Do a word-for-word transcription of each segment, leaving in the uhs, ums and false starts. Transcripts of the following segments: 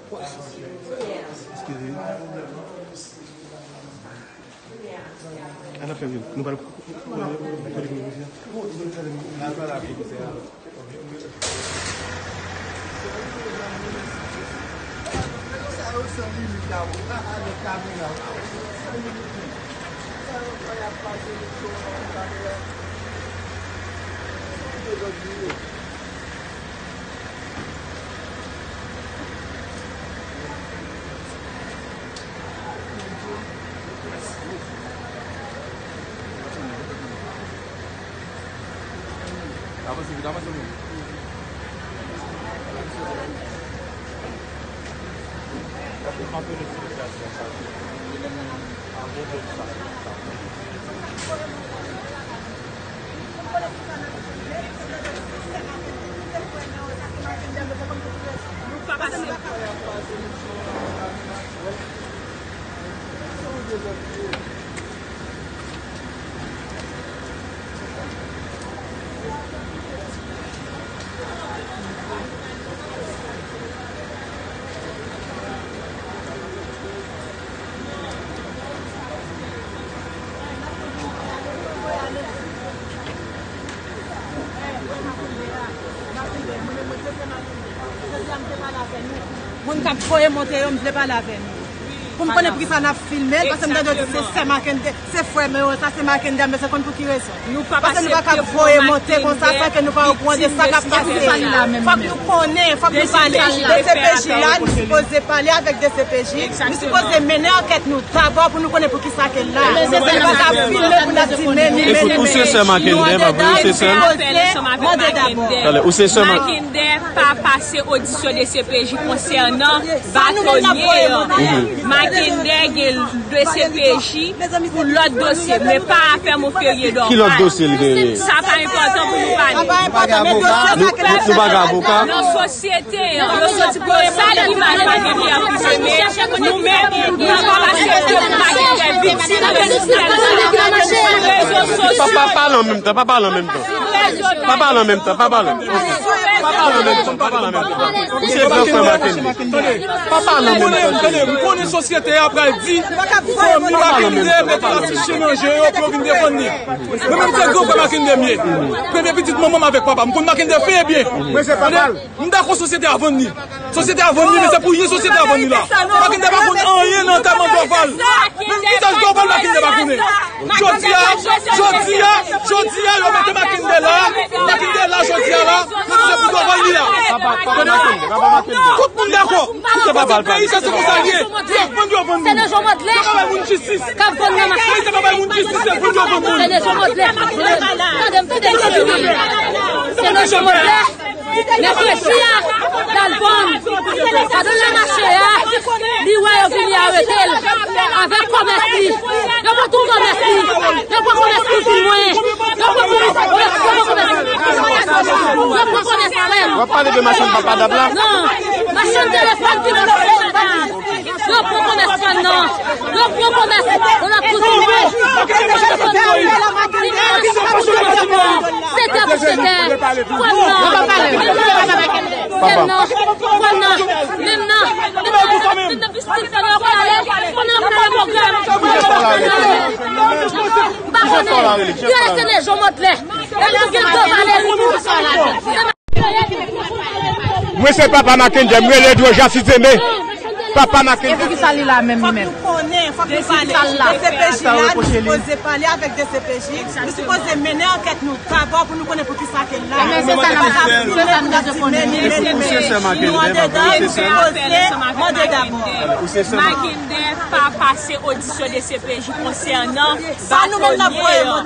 Eskize. An ap fè vin. Nou pral. Moun k ap voye monte yo, m vle pale avè nou. Pou m konnen poukisa n ap filme l, paske m tande yo di se sè Mackendy, se frè m yo, sa se Mackendy, men se konn pou ki rezon. Paske nou pa ka voye monte konsa san ke nou pa okouran de sa k ap pase a. Fòk nou konnen, fòk nou pale. D C P J la, nou sipoze pale avèk D C P J, nou sipoze mennen ankèt nou dabò pou nou konnen poukisa ke l la. Nou pa ka filme pou n ap di men li, men li, men li. Ou se sè Mackendy, pa vre, ou se sè l? Mande dabò. Talè, ou se sè Mackendy. Mackendy pa pase odisyon D C P J konsènan batonye an. Mackendy gen D C P J pou lòt dosye, men pa afè Monferrier Dorval. Ki lòt dosye li genyen? Sa pa enpòtan pou nou pale. Nou, nou, nou pa gen avoka? Nan sosyete an, yo soti pou yo sal imaj Mackendy a pou nou, men nou menm, nou pa aksepte pou Mackendy viktim de sou rezo sosyo. Pa, pa pale an menm tan, pa pale an menm tan. Pa pale an menm tan, pa pale. Ok. Pa pale an menm tan, pa pale an menm tan. Ou se gran frè Mackendy. Tande, pa pale an menm tan. Tande, m konnen sosyete a pral di fanmi Mackendy mete lafiche nan je yo pou yo vin defann li. Mwen menm se gran frè Mackendy m ye. Premye pitit manman m avèk papa m. M konn Mackendy fè byen. Tande, m dakò sosyete a vann li. Sosyete a vann li, men se pou ye sosyete a vann li la. Mackendy pa konn anyen nan antèman Dorval. Menm vitès Dorval Mackendy pa konnen. Jodi a, jodi a, jodi a, yo mete Mackendy la. Mackendy la, jodi a la, men se pou Dorval li la. Papa, papa Mackendy, papa Mackendy. Tout moun dakò. Ou se papa l pale. Peyi sa se konsa l ye. Se vann yo vann moun. Yo pa bay moun jistis. Peyi sa pa bay moun jistis, se vann yo vann moun. Tande m, tande m. Se Lejean Maudelin. Reflechi a, Dalvan, pandan l ap mache a, li wè yo vini arete l avèk kòmès li. Yo pran tout kòmès li. Yo pran kòmès kouzin mwen. Yo pran kòmès, yo pran kòmès. Yo pran kòmès frè m. W ap pale de machann papa Dab la? Non. Machann telefòn ki vin fè l la. Yo pran kòmès fann nan. Yo pran kòmès. Yo la kouzin mwen. Yo pran kòmès fann nan. Yo pran kòmès fann nan. Se tè pou se tè. Fann nan. Fann nan. Fann nan. Menm nan. Menm nan. Menm nan. Fann nan. Fann nan. Fann nan. M pa konnen. Yo rete Lejean Maudelin. E nou gen dwa pale. Mwen se papa Mackendy, m rele Dro Jassy Zeme. Papa Mackendy. E poukisa li la menm, li menm? Fòk nou konnen, fòk nou pale. D C P J la, nou sipoze pale avèk D C P J, nou sipoze mennen ankèt nou dabò pou nou konnen poukisa ke l la. Men se sa n ap, se sa n ap di men li, men li, men li. Nou andedan, nou sipoze mande dabò. Mackendy pa pase odisyon D C P J konsènan batonye an.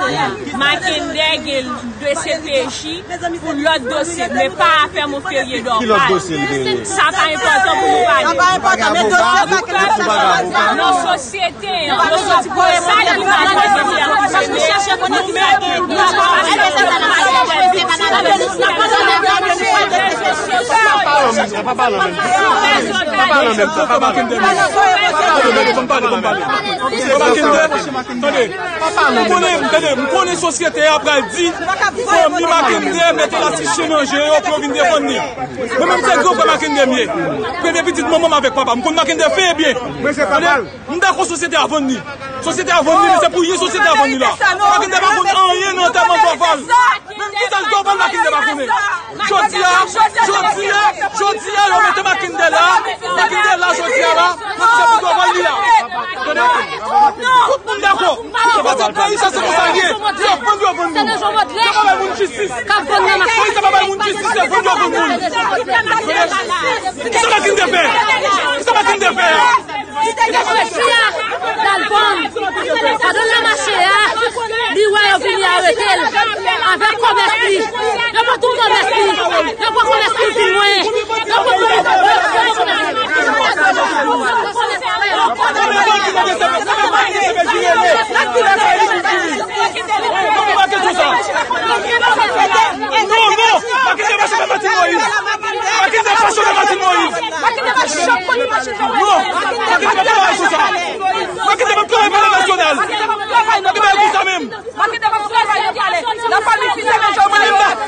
Mackendy gen D C P J pou lòt dosye, men pa afè Monferrier Dorval. Ki lòt dosye li genyen? Sa pa enpòtan pou nou pale. Sa pa enpòtan, men dosye sa ki nan sa. Nan sosyete an, yo soti pou yo sal imaj Mackendy a pou nou menm, nou pa aksepte pou Mackendy viktim de sou rezo sosyo. Pa pale menm. Pa pale menm, pa pale. Tande, tande, tande. M konnen, tande, m konnen sosyete a pral di fanmi Mackendy mete latichen nan je yo pou yo vin defann li. Mwen menm se gran frè Mackendy m ye. Premye pitit manman m avèk papa m. M konn Mackendy fen e byen. Tande, m dakò sosyete a vann li. Sosyete a vann li, men se pou ye sosyete a vann li la. Mackendy pa konn anyen nan antèman Dorval. Menm kisa Dorval Mackendy pa konnen. Jodi a, jodi a, jodi a, yo mete Mackendy la. Mackendy la, jodi a la, yo di se pou Dorval li la. Tande? Tout moun dakò. Pati peyi sa se konsa l ye. Yo vann, yo vann moun. Yo pa bay moun jistis. Peyi sa pa bay moun jistis, yo vann, yo vann moun. Kisa Mackendy fè? Kisa Mackendy fè a? Li te gen chèche a, l al vann. Pandan l ap mache a, li wè yo vini arete l avèk kòmès li. Yo pran tout kòmès li. Yo pran kòmès li pi lwen. Yo pran kòmès li. Non, non, Mackendy pa chòke Martine Moïse. Mackendy pa chòke Martine Moïse. Non, Mackendy pa travay sou sa. Mackendy pa travay palè nasyonal. Mackendy pa travay sou sa menm.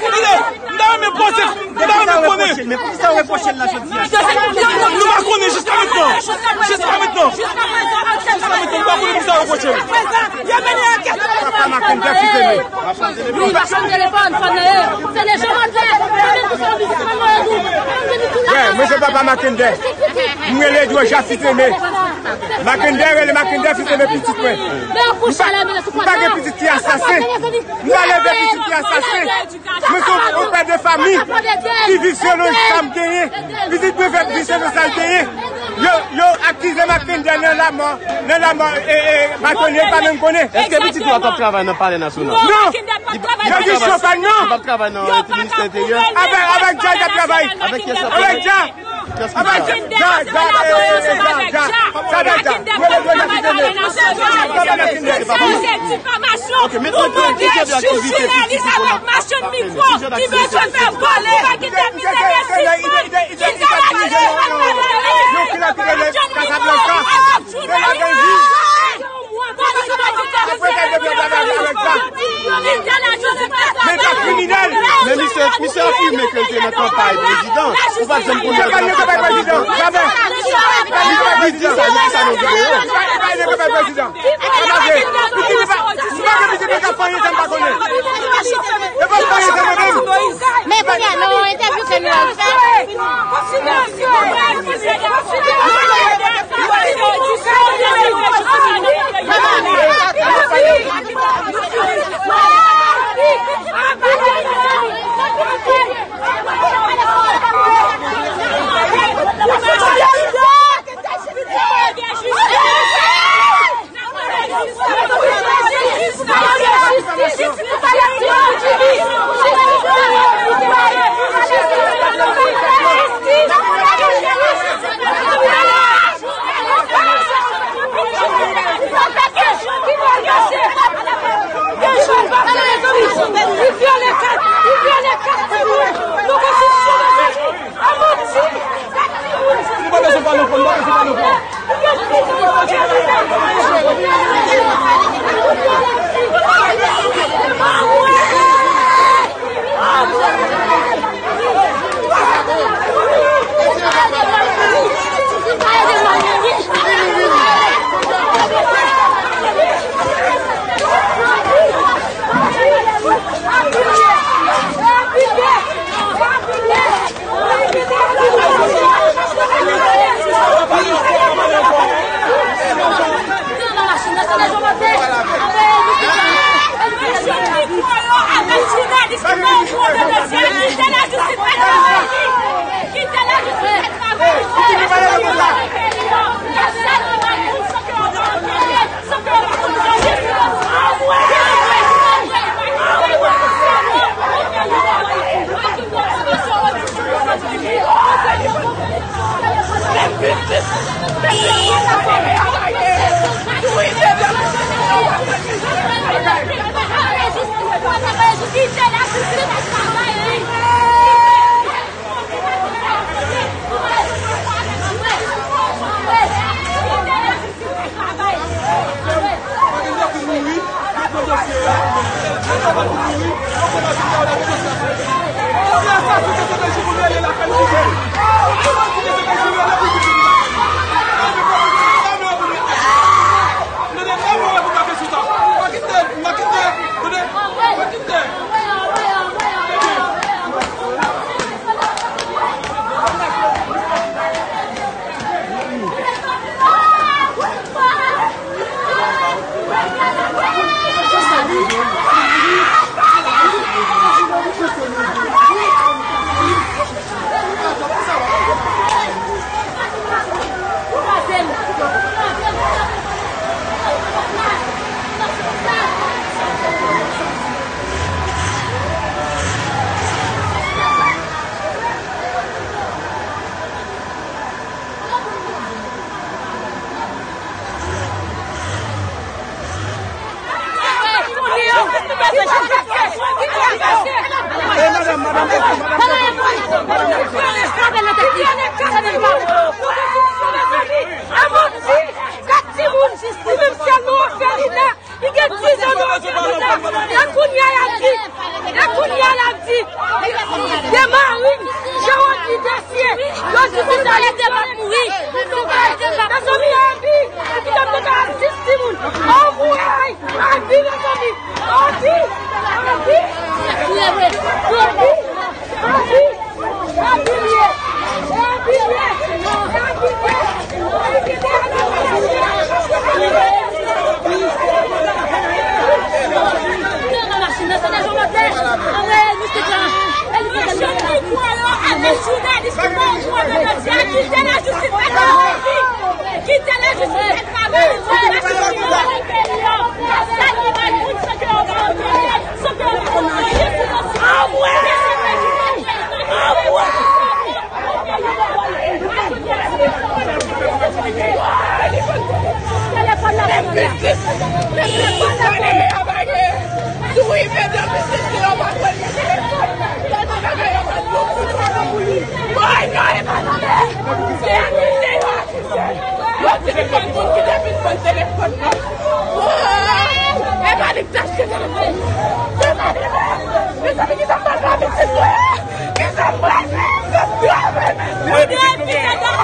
Tande, m ta renmen poze, m ta renmen konnen. Men poukisa yo repwoche l la jodi a? Nou pa konnen jiska mentnan. Jiska mentnan. Jiska mentnan, nou pa konnen poukisa yo repwoche l. Papa Mackendy fizeme. Wi, m ap chanje telefòn, fòn nan ye. Se le jan mwen fè. Wè, mwen se papa Mackendy. M rele Dwoja fizeme. Mackendy rele Mackendy fizeme pitit mwen. M pa, m pa gen pitit ki asasen. M pa leve pitit ki asasen. Mwen se yon pè de fanmi ki viv selon sa m genyen. Pitit mwen fè viv selon sa l genyen. Yo, yo akize Mackendy nan lanmò, nan lanmò, e, e, Batonye pa menm konnen. Èske pitit ou a t ap travay nan Palè Nasyonal? Non! Yo di Chofal non! Li p ap travay nan, e, Ministè Enteryè? Avèk, avèk Dja, y ap travay. Avèk kiyès l ap travay? Avèk Dja! Avèk Dja, Dja, Dja, e, e, Dja, Dja. Sa Dja, Dja. Mwen leve Dja kite men. Sa Dja kite men. Ok, men ki jan de aktivite pitit ou konn ap fè? Ki jan de aktivite? Yon kilè ki rele Casablanca. Se la bandi. Apre sa, depi ap lave avèk sa. Men pa kriminèl. Men misye, misye afime ke l te nan kanpay prezidan. Ou pa t janm konnen l te nan kanpay prezidan. Jamè. Li, li di sa, li di sa nan videyo. Li pa nan kanpay prezidan. Sa pa vre. Pitit li pa, si pa gen pitit li ka fè anyen sa m pa konnen. E pa fè anyen sa mwen menm. Men kounye a, nan yon entèvyou ke nou al fè. Kat timoun, li menm sèlman orfelina. Li gen diz an de orfelina. E kounye a y ap di, e kounye a y ap di, de mari, Jean Rony Desir, yo di se ta li te bat mouri. Mezanmi, Abi, ki t ap deja a sis timoun. Anmwey, Abi, mezanmi, Abi, Abi, Abi, Abi. Kite lajistis fè travay li. Kite lajistis fè travay li. Lajistis fè travay li. Anmwey! Anmwey! Yo di li konn moun ki te vin pran telefòn nan. Epa li k te achte telefòn. Epa li menm. Mezanmi, kisa m pral fè avèk pitit mwen? Kisa m pral fè? Mwen pitit mwen.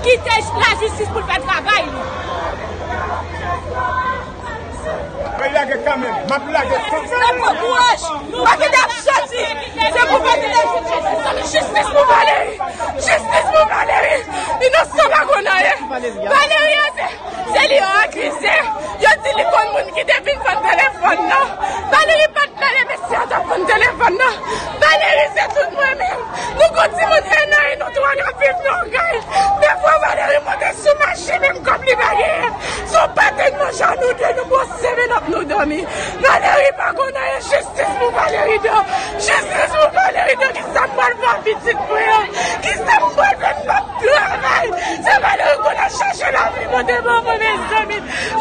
Kite lajistis pou l fè travay li. Mwen lage kanmenm, m ap lage kanmenm. Pran kouraj, pa kite ap soti. Se pou pa kite ap soti. Jistis pou Valery. Jistis pou Valery. Inosan pa konn anyen. Valery, se, se li yo akize. Yo di li konn moun ki te vin vann telefòn nan. Valery pa t mele mesye a t ap vann telefòn nan. Valery, se tout mwen menm. Nou gon timoun en an e nou twa k ap viv nan Ogay. Defwa Valery monte sou machin, menm kòb li pa genyen. Se yon pate n manje a nou de, nou bwose men n ap nou dòmi. Valery pa konn anyen, jistis pou Valery de. Jistis pou Valery de, kisa m pral fè pitit mwen an? Kisa m pral fè, m p ap travay? Se Valery konn al chache lavi, mande manman, mezanmi.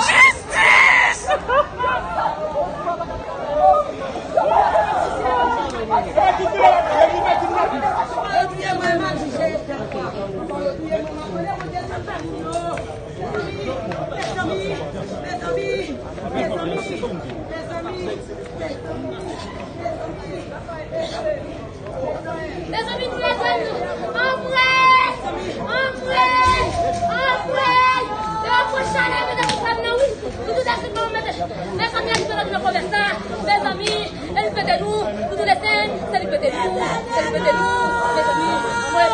Jistis! Mezanmi, nou ede nou. Anmwey! Anmwey! Anmwey! Yo pran chalè mete sou fèm nan, wi. Nou tout ase nou mete. Mezanmi, nou mete nan pwovens la. Mezanmi, e li pete nou. Nou tout ese, se li pete nou. Se li pete nou. Mezanmi, anmwey,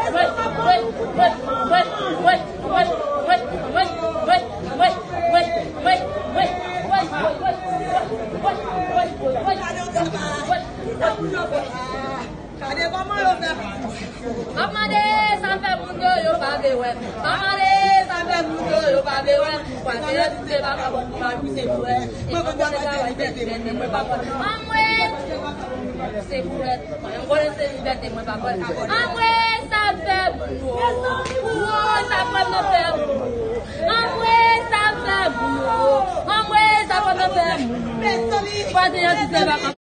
anmwey, anmwey, anmwey. Gade kòman yo fè. M ap mande sa fè moun yo, yo pa vle wè m. M ap mande sa fè moun yo, yo pa vle wè m. Paske yo di se pa bon, pa pouse pou wè. E mwen konn travay libète mwen, men mwen pa konn. Anmwey! Se pou wè. Mwen konnen se libète mwen pa konn. Anmwey, sa fè moun yo. Woy, sa fè m nan fè moun. Anmwey, sa fè moun yo. Anmwey, sa fè m nan fè moun. Paske yo di se pa